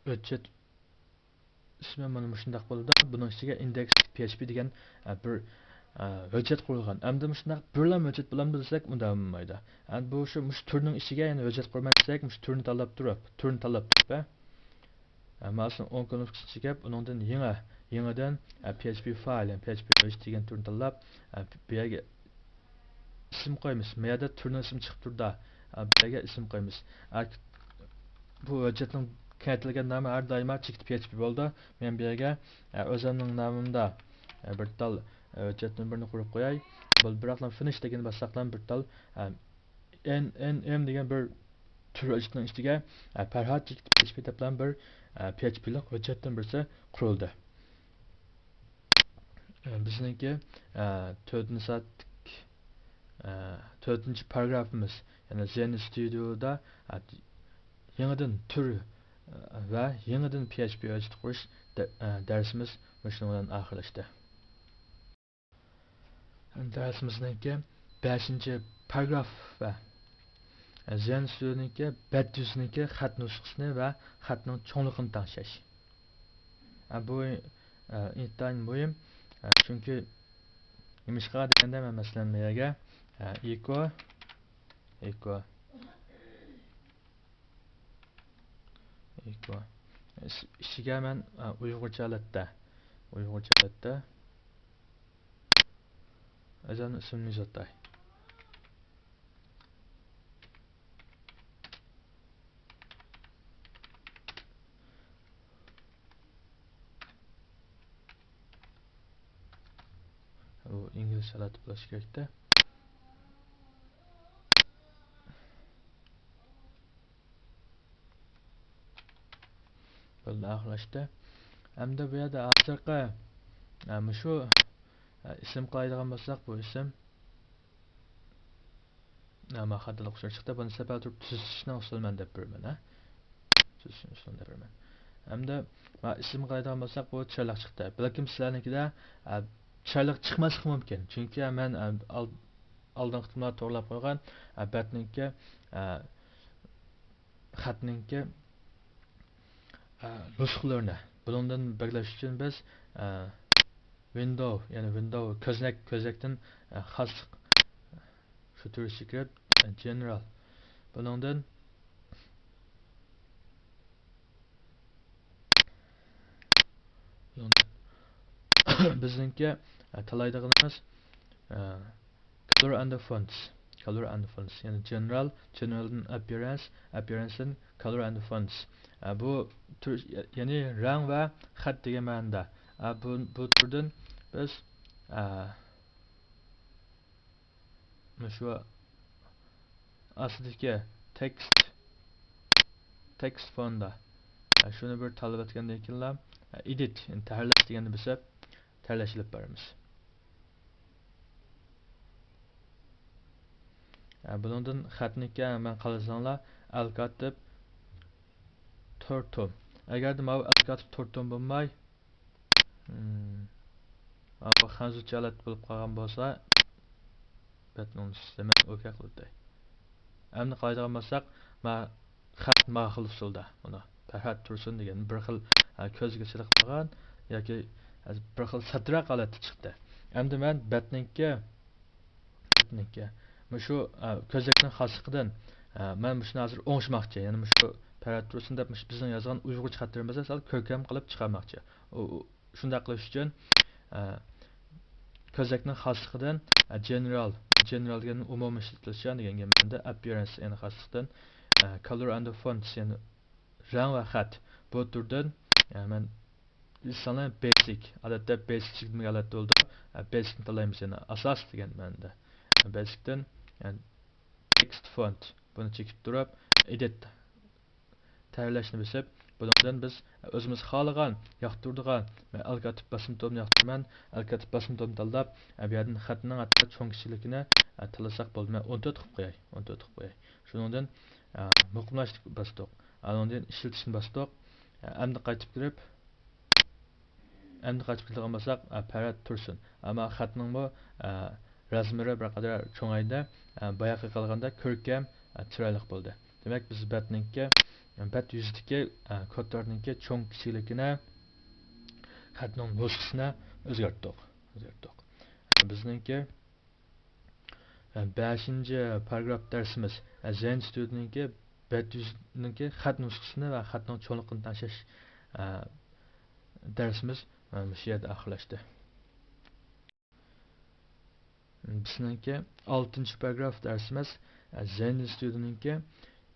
ھۆججەت ئىسمى مانا مۇشۇنداق بولىدۇ. بۇنىڭ ئىچىگە ئىندېكس پي ئېچ پى دېگەن، ئە، بىر، ئە، ھۆججەت قۇرۇلغان. ئەمدى مۇشۇنداق بىرلا ھۆججەت بولامدۇ دېسەك، ئۇنداق بولمايدۇ. ئەمدى بۇ شۇ، مۇشۇ تۈرنىڭ ئىچىگە يەنە ھۆججەت قۇرىمەن دېسەك، مۇشۇ تۈرنى تاللاپ تۇرۇپ، تۈرنى تاللاپ تۇرۇپ، ئە، ئە، ماۋۇسىنىڭ ئوڭ كۇنۇپكىسىنى چېكىپ، ئۇنىڭدىن يېڭى، يېڭىدىن، ئە، پي ئېچ پى فايل، يەنى پي ئېچ پى ھۆججەت دېگەن تۈرنى تاللاپ، ئە، بۇ يەرگە ئىسىم قويىمىز. ما يەردە تۈرنىڭ ئىسمى چىقىپ تۇرىدۇ. ئە، بۇ يەرگە ئىسىم قويىمىز. ئە، بۇ ھۆججەتنىڭ كېڭەيتىلگەن نامى ھەر دائىما چېكىت پي ئېچ پى بولىدۇ. مەن بۇ يەرگە، ئە، ئۆزۈمنىڭ نامىمدا، ئە، بىر تال، ئە، ھۆججەت نومۇرىنى قويۇپ قوياي. بۇ بىراقلا فىنىش دېگەننى باسساقلا بىر تال، ئە، ئېن ئېن ئېم دېگەن بىر تۈر ھۆججەتنىڭ ئىچىگە، ئە، پەرھات چېكىت پي ئېچ پى دەپلا بىر، ئە، پي ئېچ پىلىق ھۆججەتتىن بىرسى قۇرۇلدى. ئە، بىزنىڭكى، ئە، تۆتىنچى سائەتلىك، ئە، تۆتىنچى پاراگرافىمىز، يەنى زېن ستۇدىيودا، ئە، يېڭىدىن تۈر، ئە، ۋە يېڭىدىن پي ئېچ پى ھۆججىتى قۇرۇش دە-، ئە، دەرسىمىز مۇشۇنىڭ بىلەن ئاخىرلاشتى. دەرسىمىزنىڭكى بەشىنچى پاراگراف ۋە زېن ستۇدىيونىڭكى بەت يۈزىنىڭكى خەت نۇسخىسىنى ۋە خەتنىڭ چوڭلۇقىنى تەڭشەش. ئە، بۇ، ئە، ئىنتايىن مۇھىم. ئە، چۈنكى نېمىشقا دېگەندە، مەن مەسىلەن، بۇ يەرگە، ئە، ئېكو، ئېكو، ئېكو. ئىچ-، ئىچىگە مەن، ئە، ئۇيغۇرچە ھالەتتە، ئۇيغۇرچە ھالەتتە ئۆزۈمنىڭ ئىسمىمنى يېزىۋاتاي. بۇ ئىنگلىزچە ھالەتتە بولۇشى كېرەكتە. بولدى، ئاخىرلاشتى. ئەمدى بۇ يەردە ھازىرقى، ئە، مۇشۇ، ئە، ئىسىم قىلايدىغان بولساق، بۇ ئىسىم، ئە، مانا خاتالىق ئۇچۇرى چىقتى. بۇنى سەپەر تۇرۇپ تۈزىتىشنىڭ ئۇسۇلى مەن دەپ بېرىمەن، ھە. تۈزىتىشنىڭ ئۇسۇلىنى دەپ بېرىمەن. ئەمدى مانا ئىسىم قىلايدىغان بولساق، بۇ چىرايلىق چىقتى. بەلكىم سىلەرنىڭكىدە، ئە، چىرايلىق چىقماسلىقى مۇمكىن. چۈنكى مەن، ئە، ئال-، ئالدىنقى قېتىملار توغرىلاپ قويغان، ئە، بەتنىڭكى، ئە، خەتنىڭكى، ئە، نۇسخىلىرىنى بۇنىڭدىن بەلگىلەش ئۈچۈن بىز، ئە، ۋىندوۋ، يەنى ۋىندوۋ كۆزنەك، كۆزنەكتىن، ئە، خاسلىق فىلتىرىسىگە كىرىپ، ئە، جېنېرال. بۇنىڭدىن، بۇنىڭدىن بىزنىڭكى، ئە، تاللايدىغىنىمىز، ئە، Color and fonts. Color and fonts. يەنى جېنېرال، جېنېرالدىن ئەپىيرەنس، ئەپىيرەنستىن كالور ئەند فونتس. ئە، بۇ تۈر، يەنى رەڭ ۋە خەت دېگەن مەنىدە. ئە، بۇ، بۇ تۈردىن بىز، ئە، مۇشۇ ئاستىدىكى تېكىست، تېكىست فوندا، ئە، شۇنى بىر تاللاپ ئۆتكەندىن كېيىنلا، ئە، ئېدىت، يەنى تەھرىرلەش دېگەننى بېسىپ، تەھرىرلەش ئېلىپ بارىمىز. ھە، بۇنىڭدىن خەتنىكى مەن قالساڭلار ئەلكاتىپ تورتوم. ئەگەردە ماۋۇ ئەلكاتىپ تورتوم بولماي، مم، ماۋۇ خەنزۇچە ھالەت بولۇپ قالغان بولسا، بەتنىڭ ئۇنىسى مەن ئوكەي قىلىدۇ. ئەمدى قارايدىغان بولساق، ما خەت ماخىل ئۇسۇلدا، مانا، پەرھات تۇرسۇن دېگەن بىر خىل، ئە، كۆزگە چېلىقمىغان ياكى، ئە، بىر خىل ساتىراق ھالەتتە چىقتى. ئەمدى مەن بەتنىڭكى، بەتنىڭكى، مۇشۇ، ئە، كۆزنەكنىڭ خاسلىقىدىن، ئە، مەن مۇشۇنى ھازىر ئوڭشىماقچى. يەنى مۇشۇ پەرھات تۇرسۇن دەپ مۇشۇ بىزنىڭ يازغان ئۇيغۇرچە خەتلىرىمىزنى سەل كۆركەم قىلىپ چىقارماقچى. ئۇ، ئۇ، شۇنداق قىلىش ئۈچۈن، ئە، كۆزنەكنىڭ خاسلىقىدىن، ئە، جېنېرال، جېنېرال دېگەن ئومۇمىي ئىشلىتىلىشچان دېگەن گەپ مەنىدە، ئەپىيرەنس، يەنى خاسلىقتىن، ئە، كالور ئەند فونتس، يەنى رەڭ ۋە خەت. بۇ تۈردىن، ئە، مەن ئىنسانلار بەيسىك، ئادەتتە بەيسىك چېكىتمىگەن ھالەتتە بولىدۇ. ئە، بەيسىكنى تاللايمىز، يەنى ئاساس دېگەن مەنىدە. ئە، بەيسىكتىن، يەنى تېكىست فونت، بۇنى چېكىپ تۇرۇپ، ئېدىت تەھرىرلەشنى بېسىپ، بۇنىڭدىن بىز ئۆزىمىز خالىغان، ياقتۇرىدىغان، مەن ئەلكاتىپ باسما تومنى ياقتۇرىمەن، ئەلكاتىپ باسما تومنى تاللاپ، ئە، بۇ يەردىن خەتنىڭ ھەتتا چوڭ كىچىكلىكىنى، ئە، تاللىساق بولىدۇ. مەن ئون تۆت قىلىپ قوياي، ئون تۆت قىلىپ قوياي. شۇنىڭدىن، ئە، مۇقىملاشنى باستۇق. ئانىڭدىن ئىشلىتىشنى باستۇق. ئە، ئەمدى قايتىپ كىرىپ، ئەمدى قايتىپ كېلىدىغان بولساق، ئە، پەرھات تۇرسۇن. ئەمما خەتنىڭمۇ، ئە، رازمېرى بىر قەدەر چوڭايدى. ئە، باياققا قارىغاندا كۆركەم، ئە، چىرايلىق بولدى. دېمەك، بىز بەتنىڭكى، بەت يۈزىدىكى، ئە، كوتارنىڭكى چوڭ كىچىكلىكىنى، خەتنىڭ نۇسخىسىنى ئۆزگەرتتۇق. ئۆزگەرتتۇق. بىزنىڭكى بەشىنچى پاراگراف دەرسىمىز، زەين ستۇدىيونىڭكى بەت يۈزىنىڭكى خەت نۇسخىسىنى ۋە خەتنىڭ چوڭلۇقىنى تەڭشەش، ئە، دەرسىمىز، ئە، مۇشۇ يەردە ئاخىرلاشتى. بىزنىڭكى ئالتىنچى پاراگراف دەرسىمىز، ئە، زەين ستۇدىيونىڭكى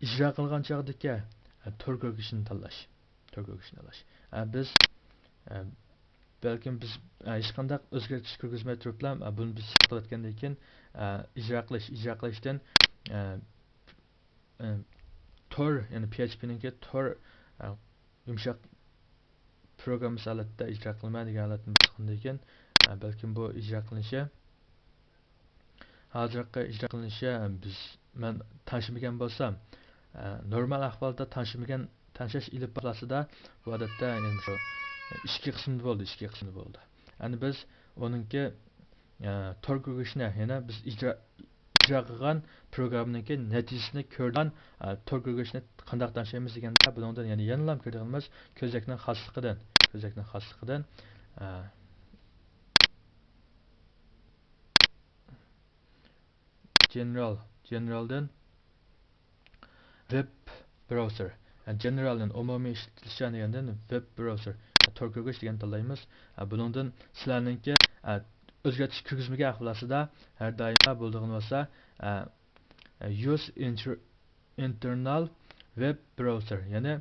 ئىجرا قىلغان چاغدىكى، ئە، تور كۆرگۈچىنى تاللاش. تور كۆرگۈچىنى تاللاش. ئە، بىز، ئە، بەلكىم بىز، ئە، ھېچقانداق ئۆزگەرتىش كىرگۈزمەي تۇرۇپلا، ئە، بۇنى بىز ھېس قىلىۋەتكەندىن كېيىن، ئە، ئىجرا قىلىش، ئىجرا قىلىشتىن، ئە، ئە، تور، يەنى پي ئېچ پىنىڭكى تور، ئە، يۇمشاق پروگراممىسى ھالەتتە ئىجرا قىلىمەن دېگەن ھالەتنى باسقاندىن كېيىن، ئە، بەلكىم بۇ ئىجرا قىلىنىشى ھازىرقى ئىجرا قىلىنىشى، بىز، مەن تەڭشىمىگەن بولسام، ئە، نورمال ئەھۋالدا تەڭشىمىگەن، تەڭشەش ئېلىپ بارسىدا، بۇ ئادەتتە، يەنى شۇ ئىچكى قىسىمدا بولىدۇ، ئىچكى قىسىمدا بولىدۇ. يەنى بىز ئۇنىڭكى، ئە، تور كۆرگۈچىنى يەنە بىز ئىجرا، ئىجرا قىلغان پروگراممىنىڭكى نەتىجىسىنى كۆرىدىغان، ئە، تور كۆرگۈچنى قانداق تەڭشەيمىز دېگەندە، بۇنىڭدىن يەنە يەنىلام كۆرىدىغىنىمىز كۆزنەكنىڭ خاسلىقىدىن، كۆزنەكنىڭ خاسلىقىدىن، ئە، جېنېرال، جېنېرالدىن ۋېب براۋزېر، يەنى جېنېرالدىن ئومۇمىي ئىشلىتىلىشچان دېگەندىن ۋېب براۋزېر، تور كۆرگۈچ دېگەننى تاللايمىز. بۇنىڭدىن سىلەرنىڭكى ئۆزگەرتىش كىرگۈزمىگەن ئەھۋالسىدا ھەر دائىم بولىدىغان بولسا، يۇز ئىنتېرنال ۋېب براۋزېر، يەنى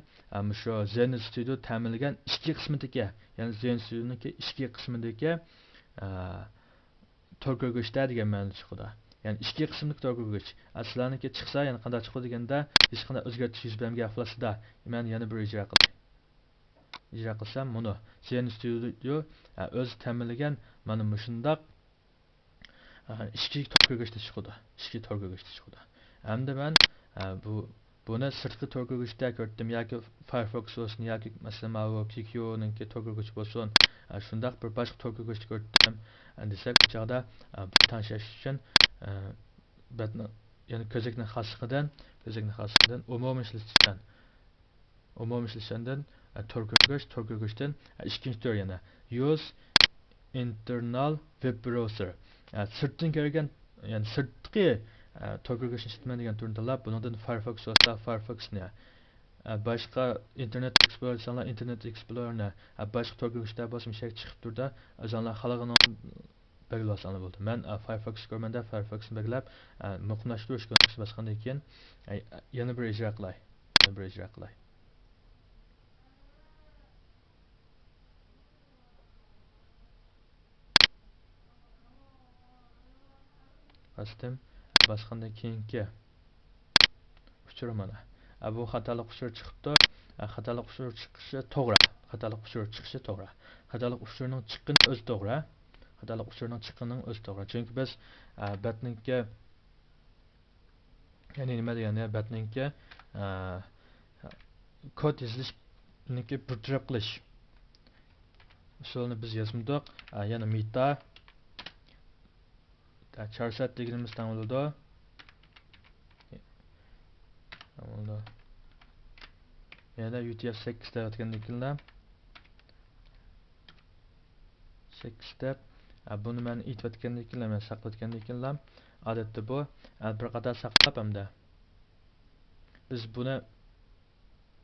مۇشۇ زېن ستۇدىيو تەمىنلىگەن ئىچكى قىسمىدىكى، يەنى زېن ستۇدىيونىڭكى ئىچكى قىسمىدىكى تور كۆرگۈچتە دېگەن مەنىدە چىقىدۇ. يەنى ئىچكى قىسىملىق تور كۆرگۈچ. ئە، سىلەرنىڭكى چىقسا، يەنە قانداق چىقىدۇ دېگەندە، ھېچقانداق ئۆزگەرتىش يۈز بەرمىگەن ئەھۋالسىدا، مەن يەنە بىر ئىجرا قىلاي. ئىجرا قىلسام، مۇنۇ زېن ستۇدىيو، ئە، ئۆزى تەمىنلىگەن مانا مۇشۇنداق، ئە، ئىچكى تور كۆرگۈچتە چىقىدۇ. ئىچكى تور كۆرگۈچتە چىقىدۇ. ئەمدى مەن، ئە، بۇ بۇنى سىرتقى تور كۆرگۈچتە كۆردۈم، ياكى فايرفوكس بولسۇن، ياكى مەسىلەن ماۋۇ كيۇكيۇنىڭكى تور كۆرگۈچى بولسۇن، ئە، شۇنداق بىر باشقا تور كۆرگۈچتە كۆردۈم، ئە، دېسەك، بۇ چاغدا، ئە، بۇ تەڭشەش ئۈچۈن، ئە، بەتنى، يەنى كۆزنەكنىڭ خاسلىقىدىن، كۆزنەكنىڭ خاسلىقىدىن ئومۇمىي ئىشلىتىشچان، ئومۇمىي ئىشلىتىشچاندىن، ئە، تور كۆرگۈچ، تور كۆرگۈچتىن، ئە، ئىككىنچى تۈر يەنە يۇز ئىنتېرنال ۋېب براۋزېر. ئە، سىرتتىن كەلگەن، يەنى سىرتقى، ئە، تور كۆرگۈچنى ئىشلىتىمەن دېگەن تۈرنى تاللاپ، بۇنىڭدىن فايرفوكس بولسا فايرفوكسنى، ئە، باشقا ئىنتېرنېت ئېكسپلورېر دېسەڭلار ئىنتېرنېت ئېكسپلورېرنى، ئە، باشقا تور كۆرگۈچتە بولسا مۇشۇ يەردە چىقىپ تۇرىدۇ. ئۆزۈڭلار خالىغىنىڭ بەلگىلىۋالساڭلار بولىدۇ. مەن، ئە، فايرفوكس كۆرىمەندە فايرفوكسنى بەلگىلەپ، ئە، مۇقىملاشتۇرۇش كۇنۇپكىسىنى باسقاندىن كېيىن، ئە، يەنە بىر ئىجرا قىلاي. يەنە بىر ئىجرا قىلاي. باستىم. باسقاندىن كېيىنكى ئۇچۇر مانا. ئە، بۇ خاتالىق ئۇچۇرى چىقىپتۇ. ئە، خاتالىق ئۇچۇرى چىقىشى توغرا. خاتالىق ئۇچۇرى چىقىشى توغرا. خاتالىق ئۇچۇرىنىڭ چىققىنى ئۆزى توغرا. خاتالىق ئۇچۇرىنىڭ چىققىنىنىڭ ئۆزى توغرا. چۈنكى بىز، ئە، بەتنىڭكى يەنى نېمە دېگەندە، بەتنىڭكى، ئە، كود يېزىلىشنىڭكى بىر تەرەپ قىلىش ئۇسۇلىنى بىز يازمىدۇق. ئە، يەنە مېتا، چارسەت دېگىنىمىز تەڭ بولىدۇ. تەڭ بولىدۇ. يەنە يۇ تى ئېف سەككىز دەۋەتكەندىن كېيىنلا، سەككىز دەپ، ئە، بۇنى مەن ئېيتىۋەتكەندىن كېيىنلا، مەن ساقلىۋەتكەندىن كېيىنلا، ئادەتتە بۇ، ئە، بىر قاتار ساقلاپ ھەمدە بىز بۇنى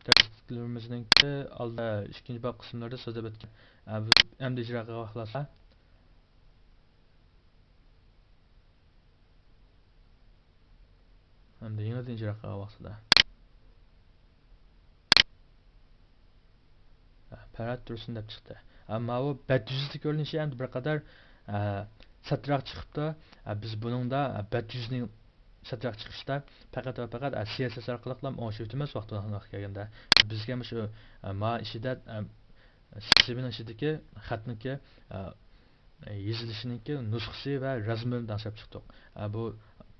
دەرسلىرىمىزنىڭكى ئالدى ئىككىنچى باب قىسىملىرىدا سۆزلەپ ئۆتكەن. ئە، بۇ ئەمدى ئىجرا قىلغان خۇلاسە. ئەمدى يېڭىدىن ئىجرا قىلغان ۋاقتىدا. پەرھات تۇرسۇن دەپ چىقتى. ئەمما بۇ بەت يۈزىدە كۆرۈنۈشى ئەمدى بىر قەدەر، ئە، سەتراق چىقىپتۇ. ئە، بىز بۇنىڭدا، ئە، بەت يۈزىنىڭ سەتراق چىقىشتا پەقەت ۋە پەقەت، ئە، سى ئېس ئېس ئارقىلىقلا ئوڭشىۋېتىمىز ۋاقتىدا كەلگەندە. بىزگە مۇشۇ، ئە، ما ئىچىدە، ئە، سىستېمىنىڭ ئىچىدىكى خەتنىڭكى، ئە، يېزىلىشىنىڭكى نۇسخىسى ۋە رەسىملىرىنى تەڭشەپ چىقتۇق. ئە، بۇ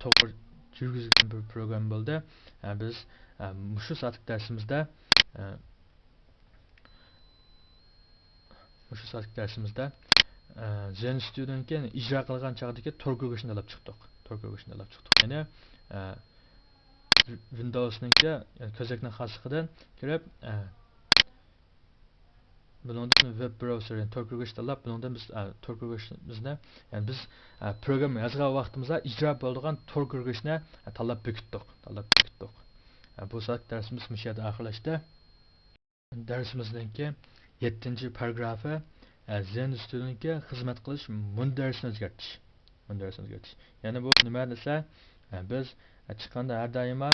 توغرا يۈرگۈزۈلگەن بىر پروگرامما بولدى. ئە، بىز، ئە، مۇشۇ سائەتلىك دەرسىمىزدە، ئە، مۇشۇ سائەتلىك دەرسىمىزدە، ئە، زېن ستۇدىيونىڭكى ئىجرا قىلغان چاغدىكى تور كۆرگۈچنى تاللاپ چىقتۇق. تور كۆرگۈچنى تاللاپ چىقتۇق. يەنى، ئە، ۋىندوۋسنىڭكى، يەنى كۆزنەكنىڭ خاسلىقىدىن كىرىپ، ئە، بۇنىڭدىن ۋېب براۋزېر، يەنى تور كۆرگۈچ تاللاپ، بۇنىڭدىن بىز، ئە، تور كۆرگۈچىمىزنى، يەنى بىز، ئە، پروگرامما يازغان ۋاقتىمىزدا ئىجرا بولىدىغان تور كۆرگۈچنى، ئە، تاللاپ بېكىتتۇق، تاللاپ بېكىتتۇق. ئە، بۇ سائەتلىك دەرسىمىز مۇشۇ يەردە ئاخىرلاشتى. دەرسىمىزنىڭكى يەتتىنچى پاراگرافى، ئە، زېن ستۇدىيونىڭكى خىزمەت قىلىش مۇندەرىجىسىنى ئۆزگەرتىش. مۇندەرىجىسىنى ئۆزگەرتىش. يەنى بۇ نېمە دېسە، ئە، بىز، ئە، چىققاندا ھەر دائىما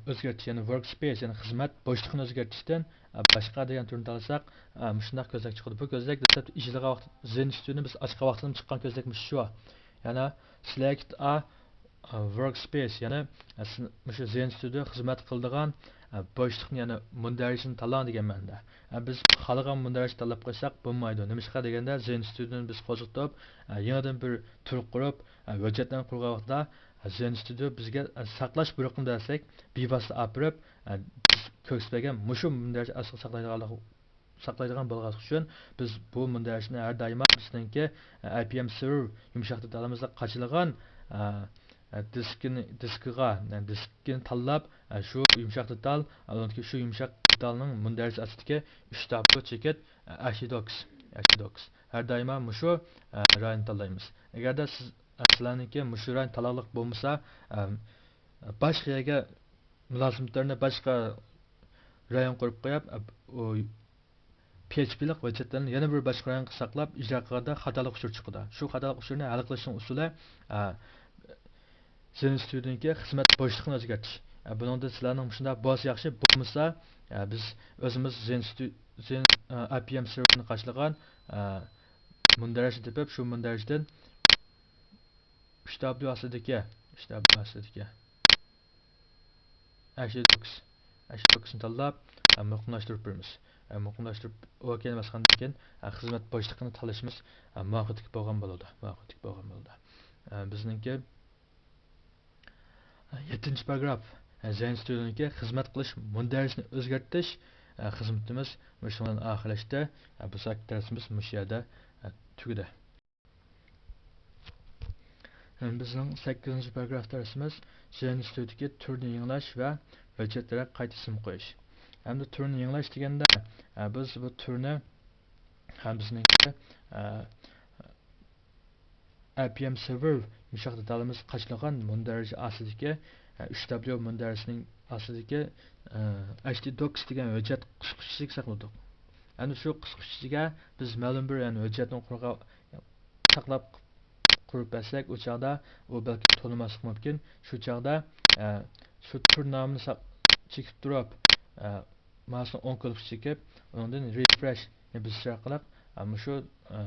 ئۆزگەرتىش، يەنى ۋورك سپېيس، يەنى خىزمەت بوشلۇقىنى ئۆزگەرتىشتىن، باشقا دېگەن تۈرنى تاللىساق، مۇشۇنداق كۆزنەك چىقىدۇ. بۇ كۆزنەك دەسلەپتە ئىشلىغان ۋاقىت، زېن ستۇدىيونى بىز ئاچقان ۋاقتىدا چىققان كۆزنەك مۇشۇ شۇ. يەنى سېلېكت ئا ۋورك سپېيس، يەنى مۇشۇ زېن ستۇدىيو خىزمەت قىلىدىغان بوشلۇقنى، يەنى مۇندەرىجىنى تاللاڭ دېگەن مەنىدە. بىز خالىغان مۇندەرىجىنى تاللاپ قويساق بولمايدۇ. نېمىشقا دېگەندە، زېن ستۇدىيونى بىز قوزغىتىپ، يېڭىدىن بىر تۈر قۇرۇپ، ھۆججەتلەرنى قۇرغان ۋاقتىدا، زېن ستۇدىيو بىزگە، ئە، ساقلاش بۇيرۇقىنى بەرسەك، بىۋاسىتە ئاپىرىپ، ئە، بىز كۆرسىتىپ بەرگەن مۇشۇ مۇندەرىجە ئاستىغا ساقلايدىغانلىقى ساقلايدىغان بولغانلىقى ئۈچۈن، بىز بۇ مۇندەرىجىنى ھەر دائىما بىزنىڭكى، ئە، ئاي پى ئەم سېرۋېر يۇمشاق دېتالىمىزدا قاچىلىغان، ئە، ئە، دىسكىنى، دىسكىغا، يەنى دىسكىنى تاللاپ، ئە، شۇ يۇمشاق دېتال، ئە، ئۇنىڭدىكى شۇ يۇمشاق دېتالنىڭ مۇندەرىجىسى ئاستىدىكى ئۈچ تابلو چېكىت، ئە، ئەش دى دوكس، ئەش دى دوكس. ھەر دائىما مۇشۇ، ئە، رايوننى تاللايمىز. ئەگەردە سىز، ئە، سىلەرنىڭكى مۇشۇ رايون تاللىغانلىق بولمىسا، ئە، باشقا يەرگە مۇلازىمەتلەرنى باشقا رايونغا قويۇپ قويۇپ، ئە، ئۇ پي ئېچ پىلىق ھۆججەتلەرنى يەنە بىر باشقا رايونغا ساقلاپ ئىجرا قىلغاندا خاتالىق ئۇچۇرى چىقىدۇ. شۇ خاتالىق ئۇچۇرىنى ھەل قىلىشنىڭ ئۇسۇلى، ئە، زېنستۇدىيونىڭكى خىزمەت بوشلۇقىنى ئۆزگەرتىش. ئە، بۇنىڭدا سىلەرنىڭ مۇشۇنداق بولسا ياخشى، بولمىسا، ئە، بىز ئۆزىمىز زېنستۇ-، زېن-، ئە، ئاي پى ئەم سېرۋېرنى قاچىلىغان، ئە، مۇندەرىجىنى تېپىپ، شۇ مۇندەرىجىدىن ئۈچ دابليۇ ئاستىدىكى، ئۈچ دابليۇ ئاستىدىكى ئەش دى دوكس، ئەش دى دوكسنى تاللاپ، ئە، مۇقىملاشتۇرۇپ بېرىمىز. ئە، مۇقىملاشتۇرۇپ ئوكەينى باسقاندىن كېيىن، ئە، خىزمەت بوشلۇقىنى تاللىشىمىز، ئە، مۇۋاپىق بولغان بولىدۇ، مۇۋاپىق بولغان بولىدۇ. ئە، بىزنىڭكى، ئە، يەتتىنچى پاراگراف، ئە، زېنستۇدىيونىڭكى خىزمەت قىلىش مۇندەرىجىسىنى ئۆزگەرتىش، ئە، خىزمىتىمىز مۇشۇنىڭ بىلەن ئاخىرلاشتى. ئە، بۇ ساكىت دەرسىمىز مۇشۇ يەردە، ئە، تۈگىدى. بىزنىڭ سەككىزىنچى پاراگراف دەرسىمىز زېنستۇدىيودىكى تۈرنى يېڭىلاش ۋە ھۆججەتلەرگە قايتا ئىسىم قويۇش. ئەمدى تۈرنى يېڭىلاش دېگەندە، ئە، بىز بۇ تۈرنى، ئە، بىزنىڭكى، ئە، ئاي پى ئەم سېرۋېر يۇمشاق دېتالىمىز قاچىلىغان مۇندەرىجە ئاستىدىكى، ئە، ئۈچ دابليۇ مۇندەرىجىسىنىڭ ئاستىدىكى، ئە، ئەچ دى دوكس دېگەن ھۆججەت قىسقۇچىسىگە ساقلىدۇق. ئەمدى شۇ قىسقۇچىسىگە بىز مەلۇم بىر، يەنى ھۆججەتنى قۇرغا-، ساقلاپ قۇرۇپ بەرسەك، ئۇ چاغدا ئۇ بەلكى تونۇماسلىقى مۇمكىن. شۇ چاغدا، ئە، شۇ تۈر نامىنى ساق-، چېكىپ تۇرۇپ، ئە، مائۇسنى ئوڭ كۇنۇپكىسى چېكىپ، ئۇنىڭدىن رېفرېشنى بېسىش ئارقىلىق، ئە، مۇشۇ، ئە،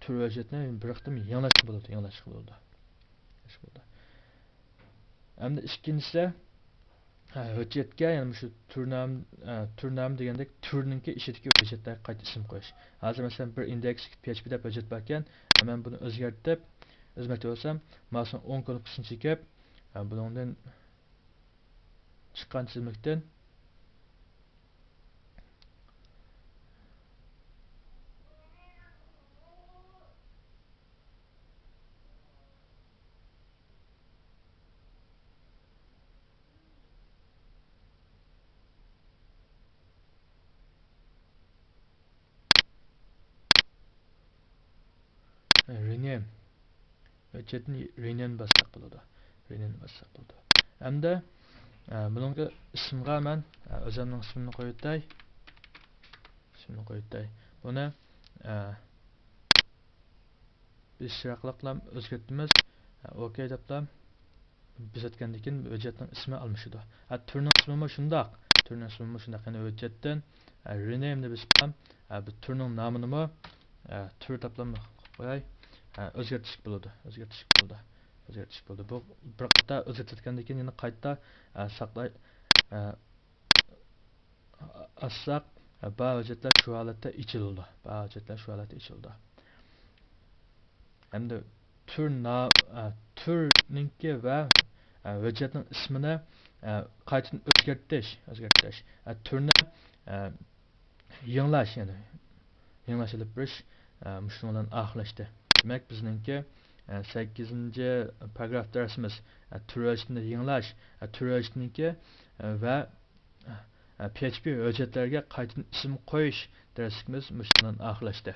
تۈر ھۆججەتنى بىر قېتىم يېڭىلاشقا بولىدۇ، يېڭىلاشقا بولىدۇ. ئەمدى ئىككىنچىسى، ھە، ھۆججەتكە، يەنى مۇشۇ تۈرنامە، ئە، تۈرنامە دېگەندەك، تۈرنىڭكى ئىچىدىكى ھۆججەتلەرگە قايتا ئىسىم قويۇش. ھازىر، مەسىلەن، بىر ئىندېكس پي ئېچ پى دەپ ھۆججەت باركەن، مەن بۇنى ئۆزگەرتىپ، ئۆزگەرتىپ بولسام، مائۇسنىڭ ئوڭ كۇنۇپكىسىنى چېكىپ، ئە، بۇنىڭدىن چىققان تىزىملىكتىن رېنېيم. ھۆججەتنى رېنېيم باسساق بولىدۇ. رېنېيم باسساق بولىدۇ. ئەمدى، ئە، بۇنىڭغا ئىسىمغا مەن، ئە، ئۆزۈمنىڭ ئىسمىنى قويۇۋېتەي. ئىسمىنى قويۇۋېتەي. بۇنى، ئە، بىز شۇنداقلا ئۆزگەرتىمىز. ئوكەي دەپلا بېسىۋەتكەندىن كېيىن ھۆججەتنىڭ ئىسمى ئالمىشىدۇ. ھە، تۈرنىڭ ئىسمىمۇ شۇنداق. تۈرنىڭ ئىسمىمۇ شۇنداق. يەنى ھۆججەتتىن، ھە، رېنېيمنى بېسىپ قويۇپ، ھە، بۇ تۈرنىڭ نامىنىمۇ، ھە، تۈر دەپلا قوياي. ھە، ئۆزگەرتىشكە بولىدۇ. ئۆزگەرتىشكە بولىدۇ. ئۆزگەرتىشكە بولىدۇ. بۇ بىر قېتىم ئۆزگەرتكەندىن كېيىن يەنە قايتا، ھە، ساقلاي-، ھە، ئاچساق، بار ھۆججەتلەر شۇ ھالەتتە ئېچىلىدۇ. بار ھۆججەتلەر شۇ ھالەتتە ئېچىلىدۇ. ئەمدى تۈر نا-، ئە، تۈرنىڭكى ۋە، ئە، ھۆججەتنىڭ ئىسمىنى، ئە، قايتىدىن ئۆزگەرتىش، ئۆزگەرتىش. ئە، تۈرنى، ئە، يېڭىلاش، يەنى يېڭىلاش ئېلىپ بېرىش، ئە، مۇشۇنىڭ بىلەن ئاخىرلاشتى. دېمەك، بىزنىڭكى، ئە، سەككىزىنچى پاراگراف دەرسىمىز، ئە، تۈر ھۆججىتىنى يېڭىلاش، ئە، تۈر ھۆججىتىنىڭكى، ئە، ۋە ئە، پي ئېچ پى ھۆججەتلەرگە قايتىدىن ئىسىم قويۇش دەرسلىكىمىز مۇشۇ بىلەن ئاخىرلاشتى.